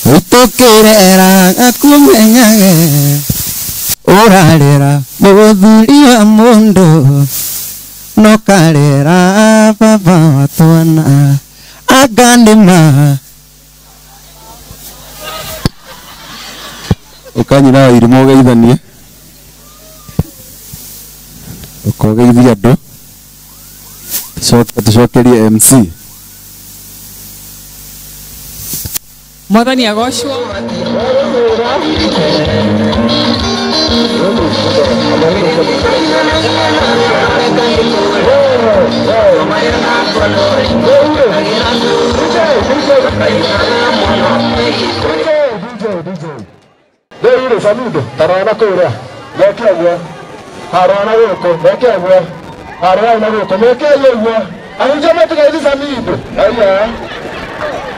Ũtũkĩrera akumenyage ũrarĩra mũthuri wa mũndũ no karĩra baba wa twana anga nĩma. Ũkanyina wa irimũ ũgeithanie ũkogeithia andũ tũcoke tũcokerie MC. Mwathani agocwo. Rĩu rĩ Samido tarora kũrĩa meke ũguo harora na gũkũ meke ũguo harora na gũkũ meke ũguo ahunjia matigethi Samido aya.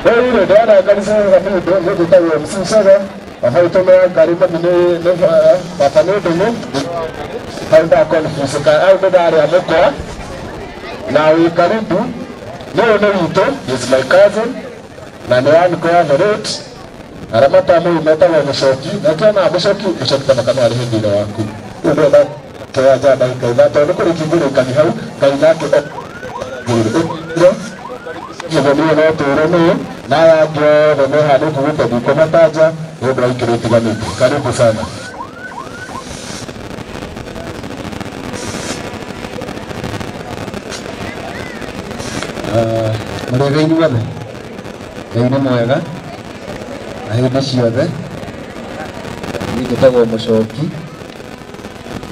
Rĩu rĩ ndĩrona kanitha Samido nĩ njĩtagwo MC Cege baba witũ nĩ Ngarĩ mami nĩ baba nĩ Ndũng'ũ hau ndakonfuse hau nĩ ndarĩa mũkwa na wĩ karibu nĩ ũyũ nĩ witũ is my cousin na nĩ anko ya the late arĩa matamũĩ metagwo Mũcoki na kĩona Mũcoki Mũcoki ta makano arĩ hĩndĩ waku rĩu ndĩrenda kĩwanja ndagĩka ithatũ nĩ kũrĩki ngũrĩkani hau Ngai nake ũguo nĩwe no tũre nĩ na aya angĩ othe me haha nĩngũgũte ndikũmatanja nĩ ũndũ wa ikĩro itiganĩte. Karibu sana. Mũrĩega inyuothe Ngai nĩ mwega na hĩndĩ ciothe. Niĩ njĩtagwo Mũcoki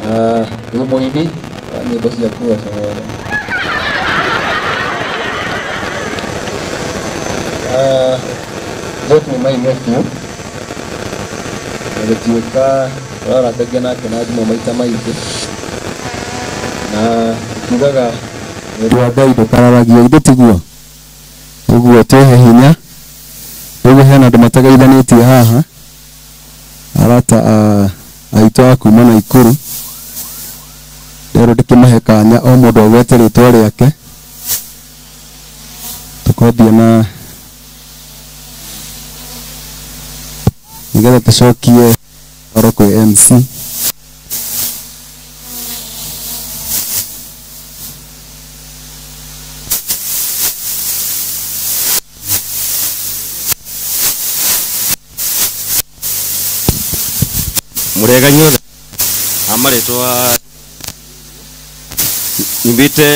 na ndĩ mũini wa nyĩmbo cia kũgoca Mwathani. Jeff nĩ my nephew na gũtuĩka tũrarangagia nake na thimũ maita maingĩ na tugaga wendo wa Ngai ndũkararagio ithe tiguo ũguo twĩhe hinya rĩu hena andũ matageithanĩtie haha arata aitũ a kuma Naikuru rĩu ndĩkĩmahe kanya o mũndũ agwete rĩtwa rĩake tũkwambia na nĩgetha tũcokie ũhoro kwĩ MC. Mũrĩega inyuothe a marĩtwa nyumbĩte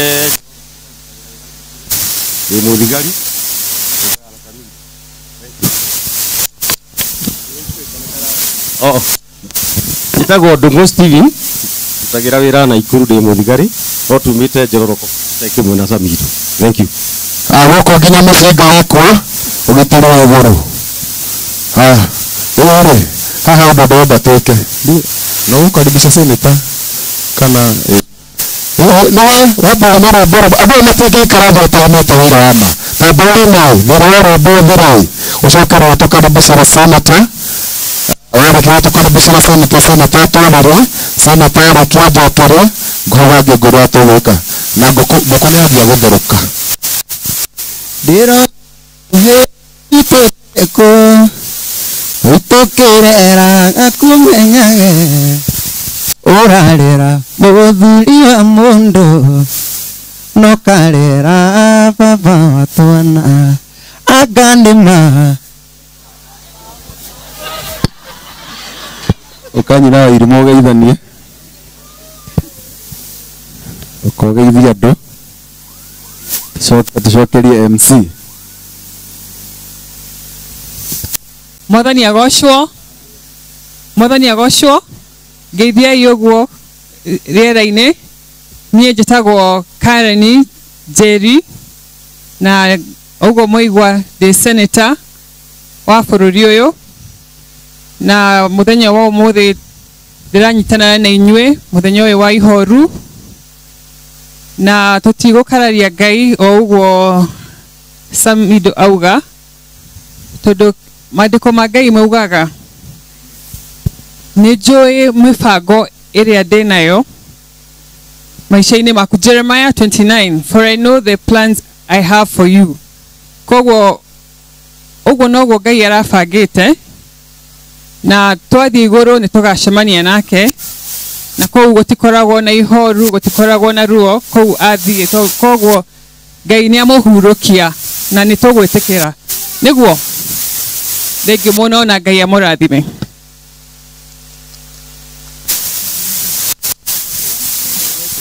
ndĩ mũthigari. Oh, njĩtagwo Ndũng'ũ Steven ndutagĩra wĩra Naikuru ndĩ mũthigari no tumĩte Njororoko kĩmwe na Samido. Thank you. Gũkũ nginya mũcinga wakwa ũgitĩri wa igũrũ. Haya rĩu rĩ haha ũndũ ndĩrenda twĩke no gũkaribisha senator kana nĩwe wambaga na rwĩmbo rũmwe andũ aya matingĩikara thĩ ũtaonete wĩra wa ma tondũ rĩ nĩ rwĩmbo rũmwe ũcoke rĩu tũkaribicĩra senator warĩkia tũkaribicĩra senator senator atwarĩre senator arĩkia njokerie ngũga ngĩngũrĩa tũgwĩka na ngũkũ nĩ yambia gũtherũka. Ndĩrohĩtĩkũ ũtũkĩrera akumenyage ũrarĩra mũthuri wa mũndũ no karĩra baba wa twana anga nĩma. Ũkanyina wa irimũ ũgeithanie ũkogeithia andũ tũcoke tũcokerie MC. Mwathani agocwo. Mwathani agocwo. Ngeithiai ũguo rĩera-inĩ. Niĩ njĩtagwo Karen Njeri na ũguo mwaigua ndĩ senator wa bũrũri ũyũ na mũthenya wa ũmũthĩ ndĩranyitanĩra na inyuĩ mũthenya ũyũ wa ihoru na tũtigũkararia Ngai o ũguo Samido auga tondũ maandĩko ma Ngai maugaga nĩ njũĩ mĩbango ĩrĩa ndĩnayo maisha-inĩ maku. Jeremiah 29, for I know the plans I have for you. Koguo Ũguo noguo Ngai arabangĩte na twathiĩ igũrũ nĩ tũgacemania nake na kũu gũtikoragwo na ihoru, gũtikoragwo na ruo kũu athiĩ. Koguo Ngai nĩ amũhurũkia na nĩ tũgwĩtĩkĩra nĩguo. Thengiũ mũno na Ngai amũrathime.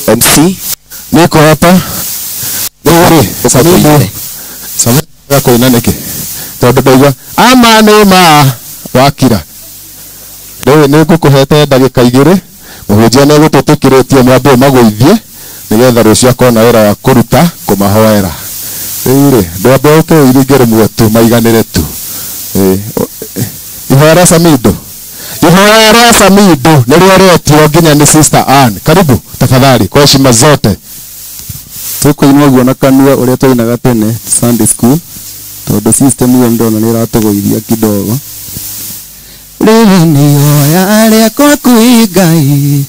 MC niko hapa rĩu Samido Samido kũina nĩkĩ tondũ ndaigua ama nĩ ma wakira. Rĩu nĩ ngũkũhete ndagĩka igĩrĩ mũhunjia nĩ egũtũtĩkĩrĩtie mwambe ũmagũithie nĩgetha rũciũ akona wĩra wa kũruta kũmahoera. Rĩu rĩ ndwambe ũke iringe rĩmwe tu maiganĩre tu. Ihoya rĩa Samido, ihoya rĩa Samido nĩrĩo rĩetirwo nginya nĩ Sister Ann. Karibu tafadhali kwa heshima zote. Tukuinua guo na kanua ũrĩa twainaga tene Sunday school tondũ system ĩyo ndona nĩ ĩratũgũithia kidogo. Rĩrĩ nĩ ihoya rĩakwa kwĩ Ngai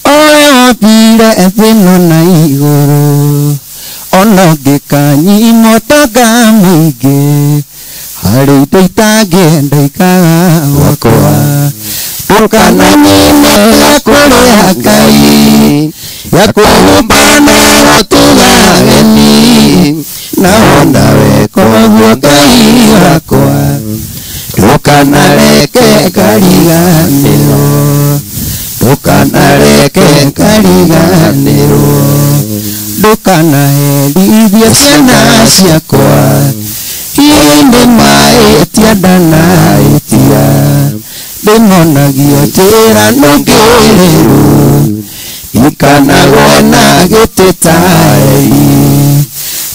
ũrĩa wombire thĩ ĩno na igũrũ, ona ũngĩkanyima ũtonga mũingĩ harĩ indo itangĩenda ikaga gwakwa. Ndũkananyime gĩa kũrĩa Ngai ya kwĩhumba na gũtuga ageni, na ona weka ũguo Ngai wakwa ndũkanareke ngariganĩrwo, ndũkanareke ngariganĩrwo, ndũkanaherithie ciana ciakwa hihi nĩ mahĩtia ndanahĩtia, ndĩmonagio njĩra nũngĩrĩru ikanagwo na gĩtĩ ta Eli.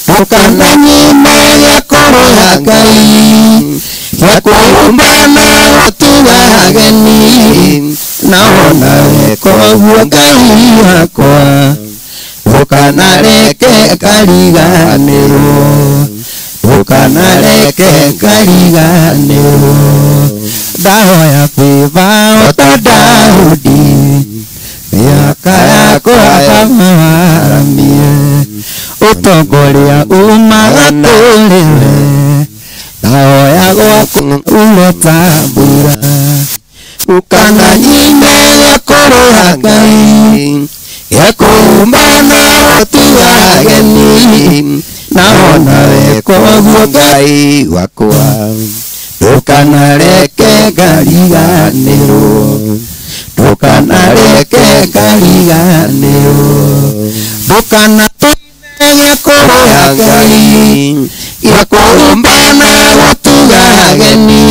Ndũkananyime gĩa kũrĩa Ngai gĩa kwĩhumba na gũtuga ageni, na ona weka ũguo Ngai wakwa ndũkanareke ngariganĩrwo, ndũkanareke ngariganĩrwo. Ndahoya favor ta Daudi mĩaka yakwa kamawaramie, ũtongoria umaga kũrĩ we, ndahoya gwaku ure ta mbura. Ndũkananyime gĩa kũrĩa Ngai gĩa kwĩhumba na gũtuga ageni, na ona weka ũguo Ngai wakwa ndũkanareke ngariganĩrwo, ndũkanareke ngariganĩrwo, ndũkanatũime gĩa kũrĩa Ngai gĩa kwĩhumba na gũtuga ageni,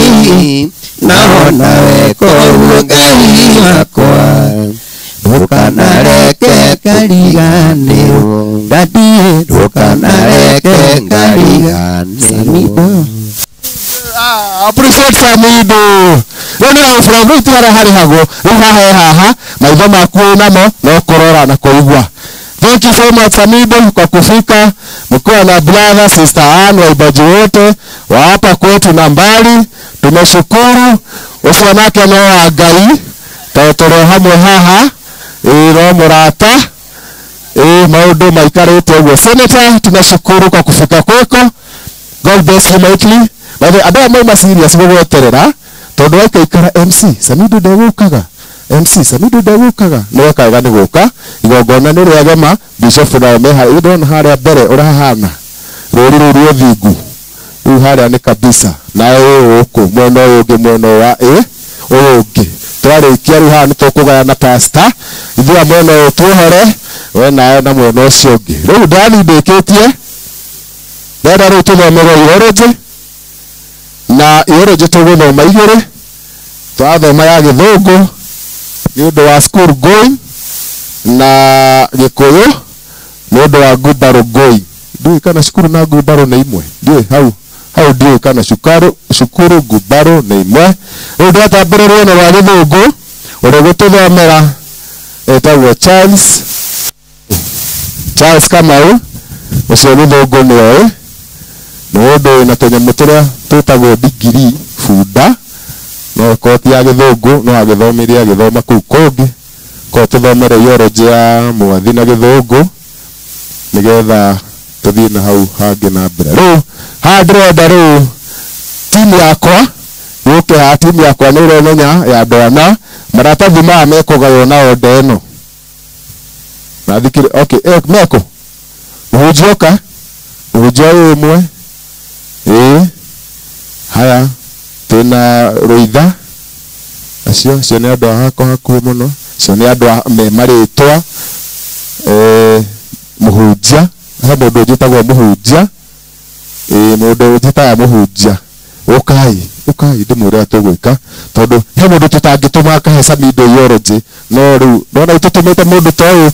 na ona weka ũguo Ngai wakwa ndũkanareke ngariganĩrwo, ndathiĩ ndũkanareke ngariganĩrwo. Appreciate Samido. Rĩu nĩ from rĩu ti harĩa harĩhagwo rĩu haha he haha maitho maku namo no kũrora na kũigua. Thank you so much Samido kwa kufika mkiwa na brother Sister Ann, waimbaji wote wa hapa kwetu na mbali. Tumeshukuru ũcio nake no wa Ngai tondũ tũrĩ hamwe haha ĩĩ no mũrata ĩĩ maũndũ maikarĩte ũguo. Senator, tunashukuru kwa kufika kwako. God bless you mightily. By andũ aya mauma serious gũgweterera tondũ waikaikara MC Samido ndegũkaga, MC Samido ndegũkaga, nĩ wekaga nĩ gũka igongona nĩ rĩagema. Bishop nao me harĩa ndĩrona harĩa mbere ũrĩa hahana rũri rũu rũthingu rĩu harĩa nĩ kabisa, nawe wĩ gũkũ mwena ũyũ ũngĩ mwena wa ĩ ũyũ ũngĩ. Twarĩkia rĩu haha nĩ tũkũgayana pastor ithuĩ a mwena ũyũ tuohere we nawe na mwena ũcio ũngĩ. Rĩu ndani ndĩkĩtie ndenda rĩu tũthomerwo eulogy na eulogy tũgũthoma igĩrĩ, twathoma ya gĩthũngũ nĩ ũndũ wa school going na gĩkũyũ nĩ ũndũ wa ngumbarũ going. Ndiũĩ kana cukuru na ngumbarũ nĩ imwe, ndiũĩ hau hau ndiũĩ kana cukuru ngumbarũ nĩ imwe. Rĩu ndĩratambũrĩrwo nĩ wa gĩthũngũ ũrĩa ũgũtũthomera etagwo Charles Kamau. Ũcio gĩthũngũ nĩ oĩ nĩ ũndũ wĩna tũnyamũ tũrĩa twĩtagwo digiri bunda, no koti ya gĩthũngũ no agĩthomire agĩthoma kũu kũngĩ. Ko tũthomere eulogy ya mwathi na gĩthũngũ nĩgetha tũthiĩ na hau hangĩ na mbere. Rĩu haha ndĩrenda rĩu Timu yakwa yũke haha, timu yakwa nĩ ũromenya ya ndwana maratathi maya mekũgaywo na onda ĩno na thikiri. Okay, meko mũhunjia ũka, mũhunjia ũyũ ũmwe ĩĩ. Haya, twĩna rũitha, acio acio nĩ andũ a hakwa hakuhĩ mũno, acio nĩ andũ me marĩtwa. Mũhunjia, he mũndũ ũnjĩtagwo mũhunjia, ĩĩ, mũndũ ũnjĩtaga mũhunjia, ũkai ũkai ndĩmwĩre tũgwĩka, tondũ he mũndũ tũtangĩtũma akahe Samido eulogy, no rĩu ndona tũtũmĩte mũndũ ta ũyũ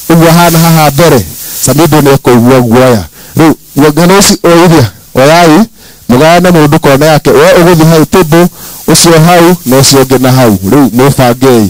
ũguo ahana haha mbere, Samido nĩ ekũigua guoya. Rĩu ng'ano ici oiria, oyai mũgayane mũndũ kona yake, we ũgũthiĩ hau table, ũcio hau na ũcio ũngĩ na hau, rĩu mwĩbangei.